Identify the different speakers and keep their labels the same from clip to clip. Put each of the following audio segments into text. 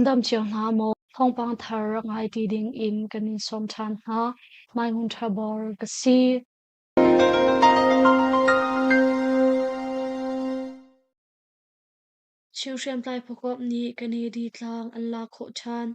Speaker 1: Nan dam cio hna maw? Thawngpang thar rak ngai ti ding in kan in sawm ṭhan hna. Mai Ngun Ṭha Bor ka si. Chin hriamtlai phukomh nih Kennedy tlang an lak khawh ṭhan.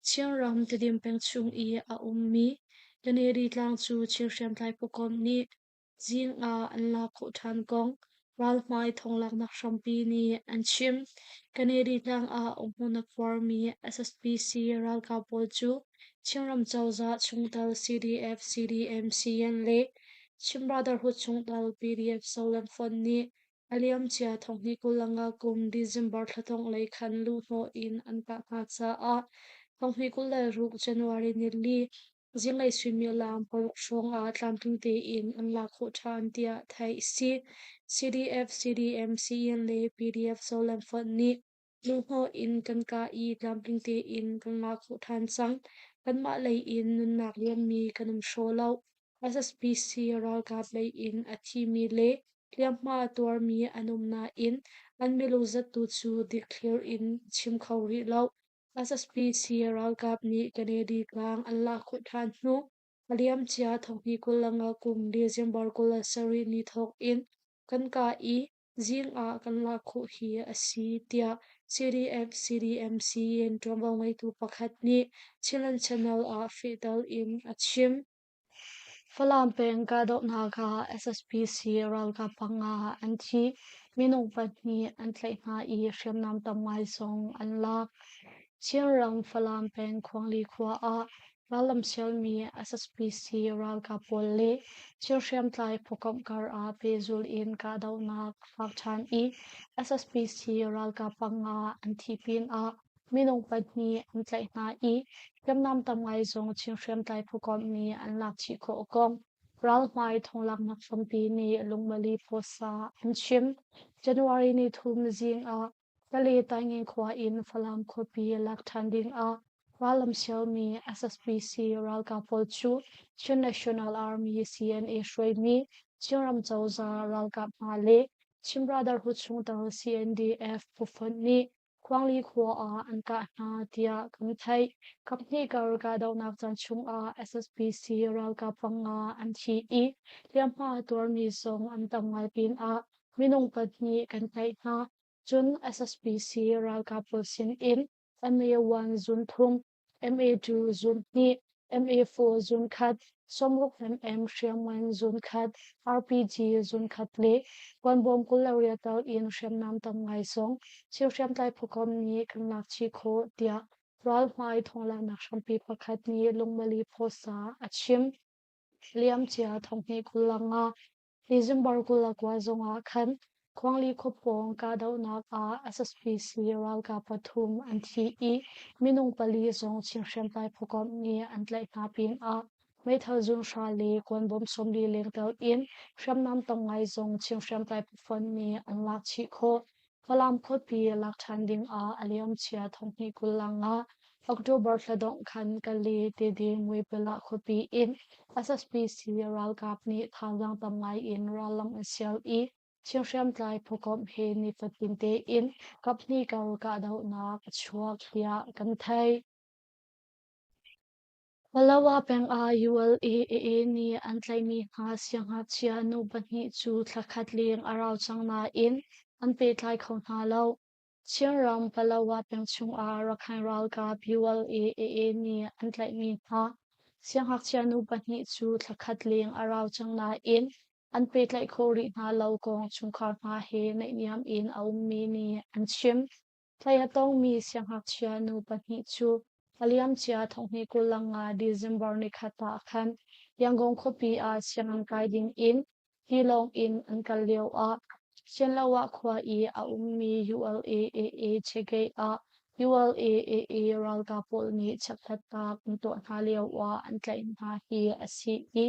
Speaker 1: Chinram Tedim peng chung i a ummi Kennedy tlang cu Chin hriamtlai phukomh nih Zing ah an lak khawh ṭhan kong ralhmai thonglaknak hrampi nih an chim. Kennedy tlang ah umhmun a khuarmi SSPC ralkap pawl cu Chinram cozah chungtel CDF, CDM, CN le Chin Brotherhood chungtel PDF Zoland Fund nih a liamcia thonghnih 25 kum December thla thongh lei khan luhhnawh in an kah hna caah thonghnih 26 January nili Zinglei suimilam paruk hrawng ah tlamtling tein an lak khawh ṭhan tiah theih a si. CDF, CDM, CN le PDF Zoland fonh nih luhhnawh in kan kah i tlamtling tein kan lak khawh ṭhan cang. Kanmah lei in nunnak liammi kan um hraw lo. SSPC ralkap lei in a thimi le hliamhma a tuarmi an um nain an milu zat tu cu dikthlir in chim kho rih lo. SSPC ralkap nih Kennedy tlang an lak khawh ṭhan hnu a liamcia thonghnih 25 kum December 27 ni thawk in kan kah i zing ah kan lak khawh hi a si tiah CDF-CDMC in ṭuanvo ngeitu pakhat nih Chinland Channel ah fehter in a chim. Falam peng kahdohnak ah SSPC ralkap panga an thi. Minung pahnih an tlaih hna i hriamnam tam ngai zong an lak. Chinram Falam peng Khuangli khua ah rallam sialmi SSPC ralkap pawl le thil hriamtlai phukomh kar ah pehzulh in kahdohnak fak ṭhan i SSPC ralkap panga an thih pinah Minung pahnih an tlaih hna i hriamnam tam ngai zong Chin hriamtlai phukomh nih an lak chih khawh kong ralhmai thonglaknak hrampi nih Lungmali Post ah an chim. January ni thum zing ah Kale Taingen khua in Falam khuapi lak ṭhan ding ah rallam sialmi SSPC ralkap pawl cu Chin National Army CNA hruaimi Chinram cozah ralkap hna le Chin Brotherhood chungtel CNDF phufonh nih Khuangli khua ah an kah hna tiah kan theih. Kaphnih kar kahdohnak caan chungah SSPC ralkap panga an thi i hliamhma a tuarmi zong an tam ngai pinah minung pahnih kan tlaih hna. Cun SSPC ralkap pawl sin in MA1 zunthum MA2 zun hnih, MA4 zun khat, 60 mm hriamngan zun khat, RPG zun khat le kuanbawm 28 tal in hriamnam tam ngai zong thil hriamtlai phukomh nih kan lak chih khawh tiah ralhmai thonglaknak hrampi pakhat nih Lungmali Post ah a chim. Liamcia thonghnih 25 December 29 zongah khan Khuangli khuapawng kahdohnak ah SSPC ralkap pathum an thi i minung pali zong Chin hriamtlai phukomh nih an tlaih hna pinah meithal zunhra le kuanbawm 40 lengtel in hriamnam tam ngai zong Chin hriamtlai phufonh nih an lak chih khawh. Falam khuapi lak ṭhan dingah a liamcia thonghnih 25 October thla dongh khan Kale Tedim Wepelah khuapi in SSPC ralkap nih thazaang tam ngai in rallam an sial i Chin hriamtlai phukomh he nifatin tein kaphnih kar kahdohnak a chuak tiah kan theih. Palawa peng ah ULAAA nih an tlaihmi hna siangngakchia nu pahnih cu thla khat leng a rau cang nain an pehtlai kho hna lo. Chinram Palawa peng chungah Rakhine ralkap ULAAA nih an tlaihmi hna siangngakchia nu pahnih cu thla khat leng a rau cang nain an pehtlaih khawh rih hna lo kong chungkhar hna he naihniam in a ummi nih an chim. Tlaih a tongmi siangngakchia nu pahnih cu a liamcia thonghnih 25 December nikhat ah khan Yangon khuapi ah sianginn kai ding in tilawng in an kal lio ah Sianloah khua i a ummi ULAAA checkgate ah ULAAA ralkap pawl nih chekhlatnak an tuah hna lio ah an tlaih hna hi a si i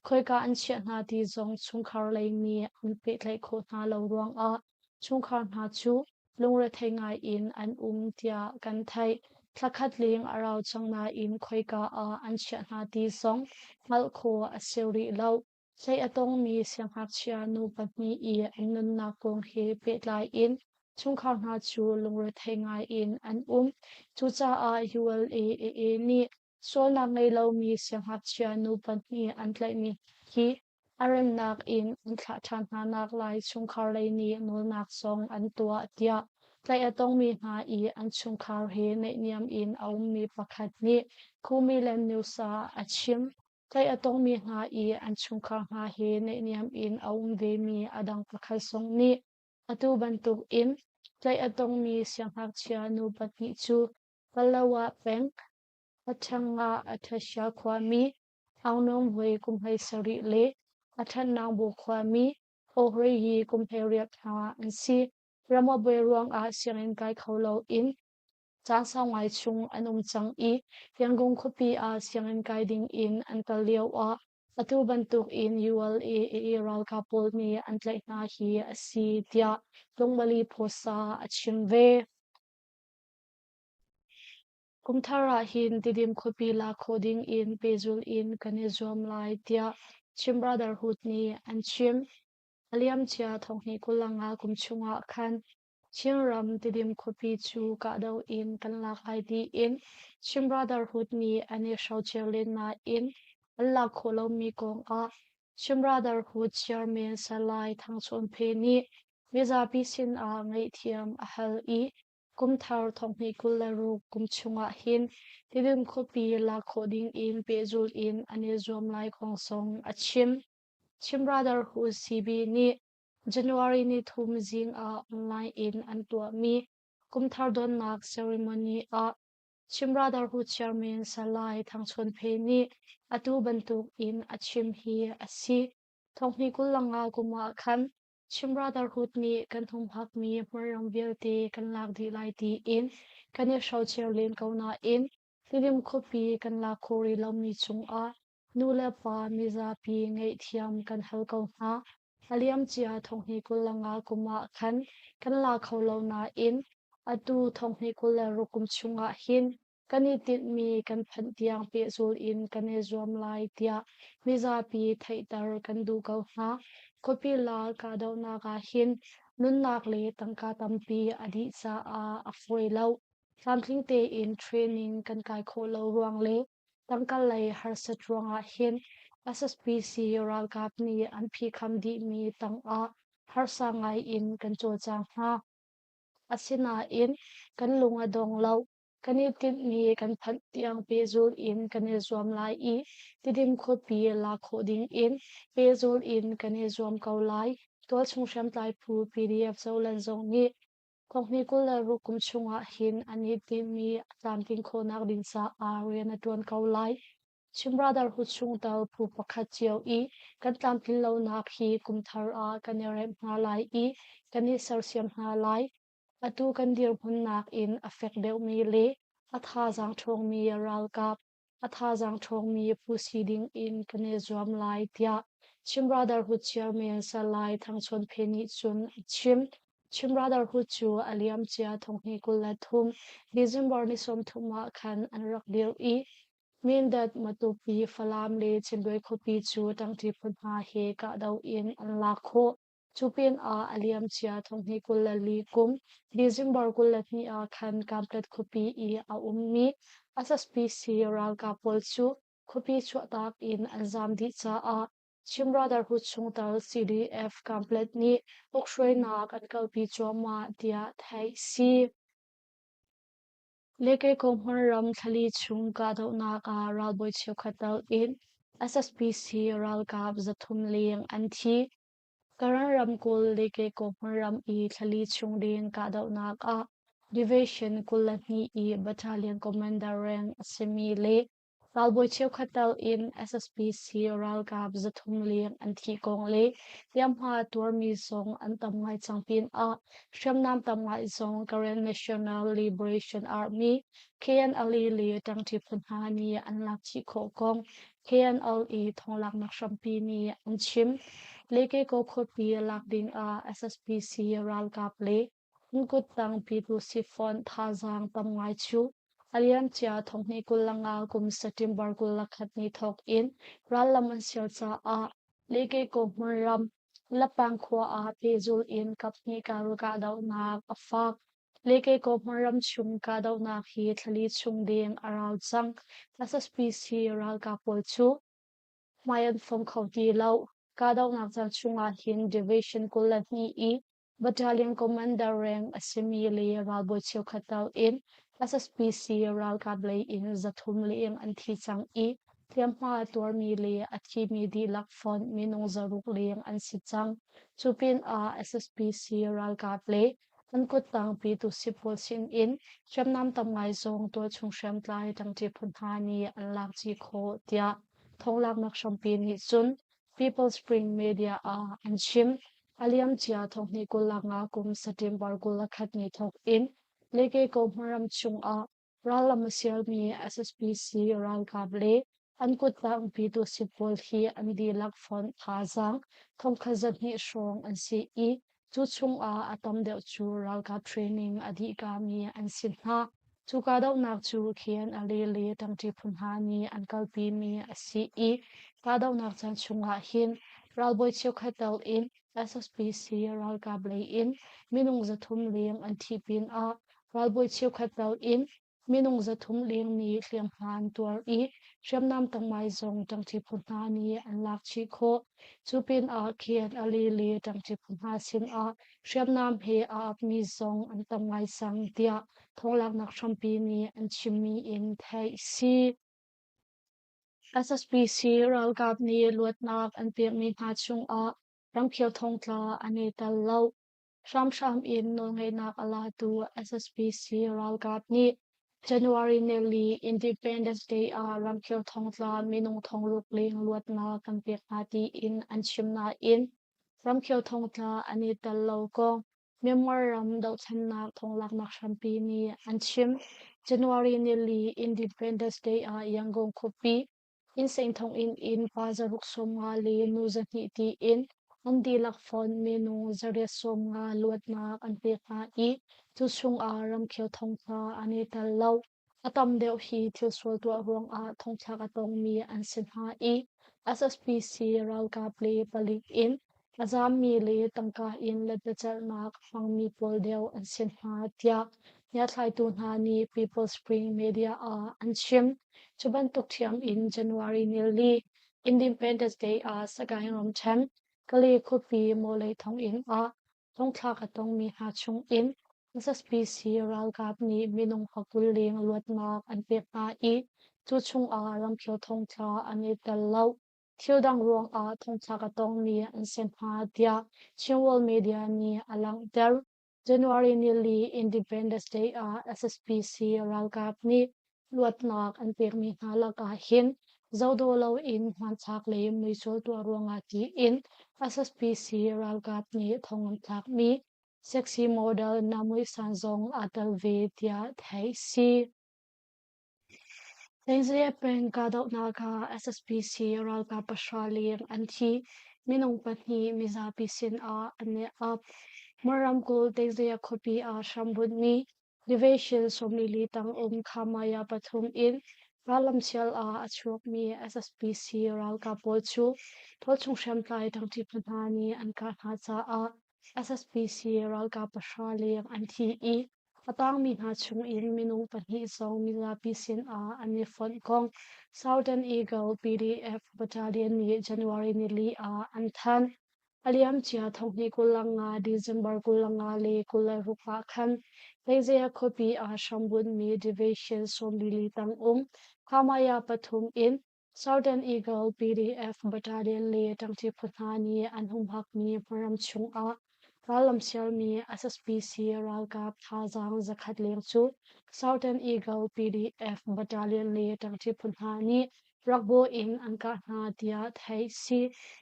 Speaker 1: khoika an chiah hna ti zong chungkhar lei nih an pehtlaih khawh hna lo ruangah chungkhar hna cu lungrethei ngai in an um tiah kan theih. Thlakhat leng a rau cang nain khoika ah an chiah hna ti zong hngalh khawh a si rih lo. Tlaih a tongmi siangngakchia nu pahnih i an nunnak kong he pehtlai in. Chungkhar hna cu lungrethei ngai in an um. Cucaah ULAAA nih sualnak ngei lomi siangngakchia nu pahnih an tlaihmi hi a remnak in an thlah ṭhan hna naklai chungkhar lei nih nawlnak zong an tuah tiah tlaih a tongmi hna i an chungkhar he naihniam in a ummi pakhat nih Khumiland News ah a chim. Tlaih a tongmi hna i an chungkhar hna he naihniam in a um vemi a dang pakhat zong nih atu bantuk in tlaih a tongmi siangngakchia nu pahnih cu Palawa peng Athanga Athasha khuami Aung Vui kum 17 le Athanangbu khuami Ohriyi kum 18 hna an si. Ramawbuai ruangah sianginn kai kho loin caan sau ngai chung an um cang i Yangon khuapi ah sianginn kai ding in an kal lioah atu bantuk in ULA ralkap pawl nih an tlaih hna hi a si tiah Lungmali Phosa a chim ve. Kumthar ah hin Tidim khuapi lak khawh ding in pehzulh in kan i zuam lai tiah Chin Brotherhood nih an chim. A liamcia thonghnih 25 kum chungah khan Chinram Tidim khuapi cu kahdoh in kan lak lai tiin Chin Brotherhood nih an i hrocer len nain an lak khawh lomi kong ah Chin Brotherhood Chairman Salai Thang Chawn Phe nih mizapi sinah ngaihthiam a hal i Kumthar thonghnih 26 kum chungah hin Tidim khuapi lak khawh ding in pehzulh in an i zuam lai kong zong a chim. Chin Brotherhood CB nih January nithum zing ah online in an tuahmi kumthar donnak ceremony ah Chin Brotherhood Chairman Salai Thang Chawn Phe nih atu bantuk in a chim hi a si. Thonghnih 25 kum ah khan Chin Brotherhood nih kan humhakmi hmunram vialte kan lak dih lai tiin kan i hrocer len ko nain Tidim khuapi kan lak khawh rih lomi cungah nu le pa mizapi ngaihthiam kan hal ko hna. A liamcia thonghnih 25 kum ah khan kan la kho lo nain atu thonghnih 26 kum chungah hin kan i tinhmi kan phanh tiang pehzul in kan i zuam lai tiah mizapi theihter kan duh ko hna. Khuapi la kahdohnak ah hin nunnak le tangka tampi a dih caah a fawi lo. Tlamtling tein training kan kai khawh lo ruang le tangka lei harsat ruangah hin SSPC ralkap nih an phihkham dihmi tangah harsa ngai in kan cawlcang hna. Asinain kan lung a dong lo. Kan i tinhmi kan phanh tiang pehzulh in kan i zuam lai i Tidim khuapi lak khawh ding in pehzulh in kan i zuam ko lai. Tualchung hriamtlai phu PDF Zoland zong nih Thonghnih 26 kum chungah hin an i tinhmi a tlamtlin khawhnak ding caah rian a ṭuan ko lai. Chin Brotherhood chungtel phu pakhat cio i kan tlamtlin lonak hi kum thar ah kan i remh hna lai i kan i sersiam hna lai. Atu kan dirhmun nakin a fek deuhmi le a thazaang ṭhawngmi ralkap, a thazaang ṭhawngmi phu si ding in kan i zuam lai, tiah Chin Brotherhood Chairman Salai Thang Chawn Phe nih cun a chim. Chin Brotherhood cu a liamcia thonghnih 23 December ni 30 ah khan an rak dirh i Mindat, Matupi, Falam le Chindwin khuapi cu ṭangṭi phun hna he kahdoh in an lak khawh. Cu pinah a liamcia thonghnih 24 kum December 22 ah khan Kanpetlet khuapi i a ummi SSPC ralkap pawl cu khuapi chuahtak in an zaam dih caah Chin Brotherhood chungtel CDF Kanpetlet nih ukhruainak an kalpi cuahmah tiah theih a si. Lekeko hmunram thlali chung kahdohnak ah ralbawi cheukhat tal in SSPC ralkap 300 leng an thi. Karen ramkulh Lekeko hmunram i thlali chung ding kahdohnak ah Division 22 i Battalion Commander rank a simi le Ralbawi cheukhat tal in SSPC ralkap 300 leng an thih kong le hliamhma tuarmi zong an tam ngai cang pinah hriamnam tam ngai zong Karen National Liberation Army KNLA le ṭangṭi phu hna nih an lak chih khawh kong KNLA thonglaknak hrampi nih an chim. Lekeko khuapi lak ding ah SSPC ralkap le an kuttang Pyithu-Sifon thazaang tam ngai cu a liamcia thonghnih 25 kum September 21 ni thawk in rallam an sial caah Lekeko hmunram Lapang khua ah pehzulh in kaphnih kar kahdohnak a fak. Lekeikaw hmunram chung kahdohnak hi thlali chung deng a rau cang. SSPC ralkap pawl cu hmai an fong kho ti lo. Kahdohnak caan chungah hin Division 22 i Battalion Commander reng a simi le ralbawi cheukhat tal in SSPC ralkap lei in 300 leng an thi cang i hliamhma a tuarmi le a thimi dihlak fonh minung 600 leng an si cang. Cu pinah SSPC ralkap le an kuttang pitu-si pawl sinin hriamnam tam ngai zong tualchung hriamtlai ṭangṭi phu hna nih an lak chih khawh tiah thawnglaknak hrampi nih cun People Spring Media ah an chim. A liamcia thonghnih 25 kum September 21 ni thawk in Lekeikaw hmunram chungah rallam a sialmi SSPC ralkap le an kuttang pitu-si pawl hi an dihlak fonh thazaang 1200 hrawng an si i cu chungah a tam deuh cu ralkap training a dihkami an si hna. Cu kahdohnak cu KNLA le ṭangṭi phu hna nih an kalpimi a si i kahdohnak caan chungah hin ralbawi cheukhat tel in SSPC ralkap lei in minung 300 leng an thih pinah ralbawi cheukhat tel in minung 300 leng nih hliamhma an tuar i hriamnam tangmai zong ṭangṭi phu hna nih an lak chih khawh. Cu pinah KNLA le ṭangṭi phu hna sinah hriamnam he aa apmi zong an tam ngai cang tiah thawnglaknak hrampi nih an chimmi in theih a si. SSPC ralkap nih luatnak an pekmi hna chungah ramkhel thongtla an i tel lo. Hramhram in nawlngeihnak a latu SSPC ralkap nih January nili Independence Day ah ramkhel thongtla minung 6,000 leng luatnak kan pek hna tiin an chim nain ramkhel thongtla an i tel lo kong Myanmar ram dohthlennak thawnglaknak hrampi nih an chim. January nili Independence Day ah Yangon khuapi Insein thonginn in pa 650 le nu 200 tiin an dihlak fonh minung 850 luatnak an pek hna i cu chungah ramkhel thongtla an i tel lo. A tam deuh hi thil sual tuah ruangah thongthlak a tongmi an si hna i SSPC ralkap le palik in a zaammi le tangka in lentecelhnak a hmangmi pawl deuh an si hna tiah ngiathlaitu hna nih People Spring Media ah an chim. Cu bantuk ṭhiam in January nili Independence Day ah Sagaing ramṭhen Kale khuapi Mawlei thonginn ah thongthlak a tongmi hna chungin SSPC ralkap nih minung 20 leng luatnak an pek hna i cu chungah ramkhel thongtla an i tel lo. Thil dang ruangah thongthlak a tongmi an si hna tiah Chin World Media nih a langhter. January nili Independence Day ah SSPC ralkap nih luatnak an pekmi hna lakah hin zodaw loin hmanthlak le muisual tuah ruangah tiin SSPC ralkap nih thong an thlakmi sexy model Namui San zong aa tel ve tiah theih si. Tengzia peng kahdohnak ah SSPC ralkap 9 leng an thi. Minung pahnih mizapi sinah an i ap. Mor ramkulh Tengzia khuapi ah hrambunhmi Division 44 tang um Khamaya pathum in rallamsial ah a chuakmi SSPC ralkap pawl cu tualchung hriamtlai ṭangṭi phu hna nih an kah hna caah SSPC ralkap 9 leng an thi i a tangmi hna chungin minung pahnih zong mizapi sinah an i fonh kong Southern Eagle PDF Battalion nih January nili ah an thanh. A liamcia thonghnih 25 December 25 le 26 ah khan Leizea khuapi ah hrambunhmi Division 44 tang um Khamaya pathum in Southern Eagle PDF Battalion le ṭangṭi phu hna nih an humhakmi hmunram chungah rallam sialmi SSPC ralkap thazaang 100 leng cu Southern Eagle PDF Battalion le ṭangṭi phu hna nih rakbaw in an kah hna tiah theih si.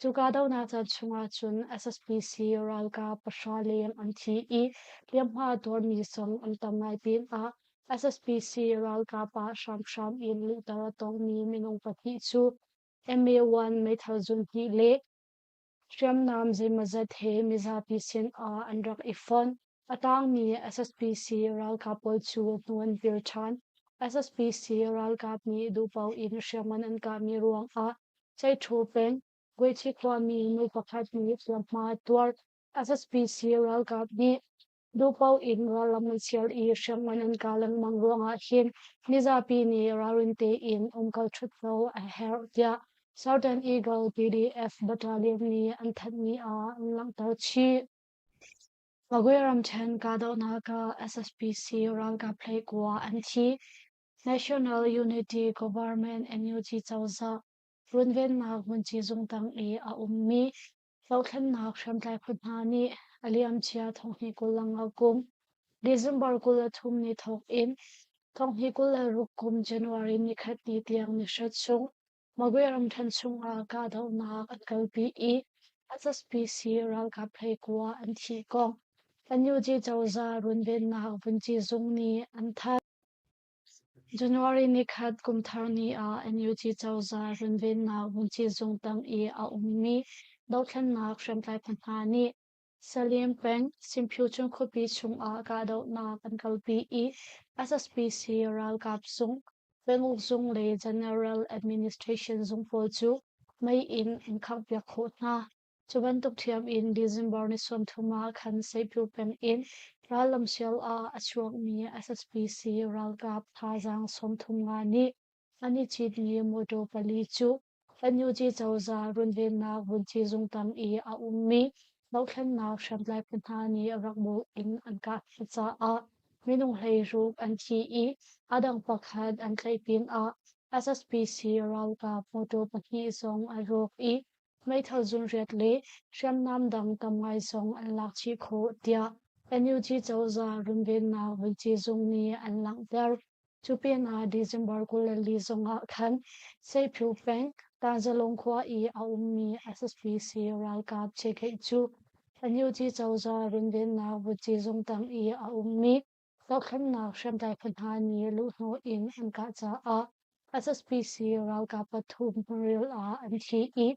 Speaker 1: Cu kahdohnak caan chungah cun SSPC ralkap 9 leng an thi i hliamhma tuarmi zong an tam ngai pinah SSPC ralkap ah hramhram in luhter a tongmi minung pahnih cu MA-1 meithal zun hnih le hriamnam zeimawzat he mizapi sinah an rak i fonh. A tangmi SSPC ralkap pawl cu hnu an pil ṭhan. SSPC ralkap nih duhpaoh in hriamngan an kahmi ruangah Ceiṭhu peng. Guichi khuami nu pakhat nih hliamhma a tuar. SSPC ralkap nih duhpaoh in rallam an sial i hriamngan an kah lengmang ruangah hin mizapi nih ralrin tein umkal ṭhut lo a herh tiah Southern Eagle PDF Battalion nih an thanhmi ah an langhter chih. Magwe ramṭhen kahdohnak ah SSPC ralkap hleikua an thi. National Unity Government NUG cozah runvennak hmunci zung tang i a ummi dohthlennak hriamtlai phu hna nih a liamcia thonghnih 25 kum December 23 ni thawk in thonghnih 26 kum January nikhat ni tiang ni hrat chung Magwe ramṭhen chungah kahdohnak an kalpi i SSPC ralkap hleikua an thih kong NUG cozah runvennak vunci zung nih an thanh. January nikhat kumthar ni ah NUG cozah runvennak vunci zung tang i a ummi dothlennak hriamtlai phu hna nih Salim peng, Simphyuchung khuapi chungah kahdohnak an kalpi i SSPC ralkap zung, penguk zung le General Administration zung pawl cu mei in an khanghpiak khawh hna. Cu bantuk ṭhiam in December ni 30 ah khan Seipyu peng in rallamsial ah a chuakmi SSPC ralkap thazaang 35 nih An i citmi mawṭaw pali cu NUG cozah runvennak vunci zung tang i a ummi dohthlennak hriamtlai phu hna nih rak bawh in an kah hna caah minung 16 an thi i a dang pakhat an tlaih pinah SSPC ralkap mawṭaw pahnih zong a rawk i meithal zunriat le hriamnam dang tam ngai zong an lak chih khawh tiah NUG cozah runvennak vunci zung nih an langhter. Cu pinah December 24 zongah khan Seiphu peng Tanzalung khua i a ummi SSPC ralkap chekeih cu NUG cozah runvennak vunci zung tang i a ummi dohthlennak hriamtlai phu hna nih luhhnawh in an kah caah SSPC ralkap pathum hmunril ah an thi i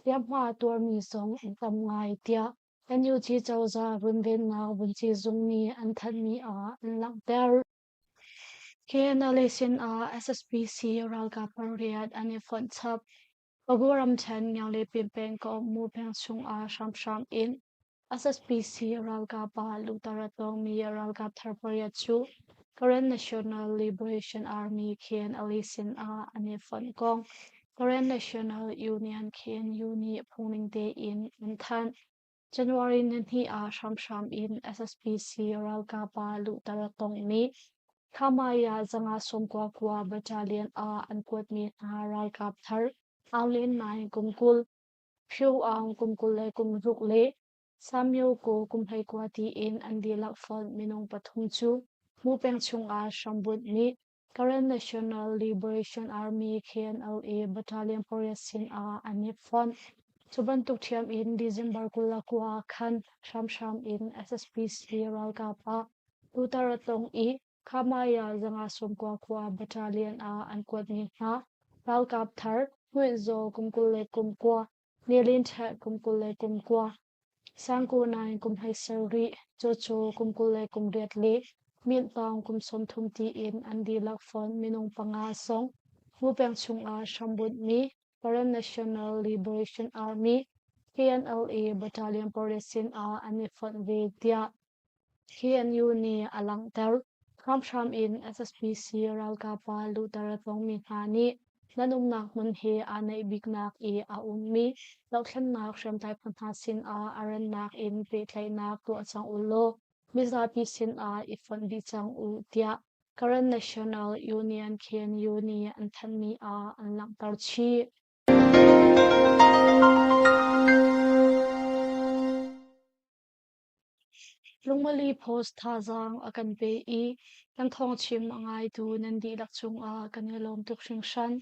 Speaker 1: hliamhma tuarmi zong an tam ngai tiah NUG cozah runvennak vunci zung nih an thanhmi ah an langhter. KNLA sinah SSPC ralkap pariat an i fonh chap. Pagu ramṭhen Ngianglepin pengkomh Mu peng chungah hramhram in SSPC ralkap ah luhter a tongmi ralkap thar pariat cu Karen National Liberation Army KNLA sinah an i fonh kong Karen National Union KNU nih phungning tein an thanh. January nihnih ah hramhram in SSPC ralkap ah luhter a tongmi Khamaya zanga 99 Battalion ah an kuatmi hna ralkap thar Aung Lin Naing kum 20, Phyo Aung kum 26 le Samyo Ko kum 19 tiin an dihlak fonh minung pathum cu Mu peng chungah hrambunh nih Karen National Liberation Army KNLA Battalion pariat sinah an i fonh. Cu bantuk ṭhiam in December 29 ah khan hramhram in SSPC ralkap ah tutar a tong i Khamaya zanga 99 Battalion ah an kuatmi hna ralkap thar Hmuih Zaw kum 29, Nilin Ṭhet kum 29, Sangku nai kum 17, Cucu kum 28 le Mintaung kum 30 tiin an dihlak fonh minung panga zong Mu peng chungah hrambunhmi Karen National Liberation Army KNLA Battalion pariat sinah an i fonh ve tiah KNU nih a langhter. Hramhram in SSPC ralkap ah luhter a tongmi hna nih nan umnak hmun he aa naih biknak i a ummi dohthlennak hriamtlai phu hna sinah a rannak in pehtlaihnak tuah cang u law mizapi sinah i fonh dih cang u tiah Karen National Union KNU nih an thanhmi ah an langhter chih. Lungmali Post thazaang a kan pe i kan thawngchim a ngaitu nan dihlak cungah kan i lawm tuk hringhran.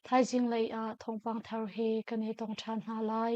Speaker 1: Thaizing lei ah thawngpang thar he kan i tong ṭhan hna lai.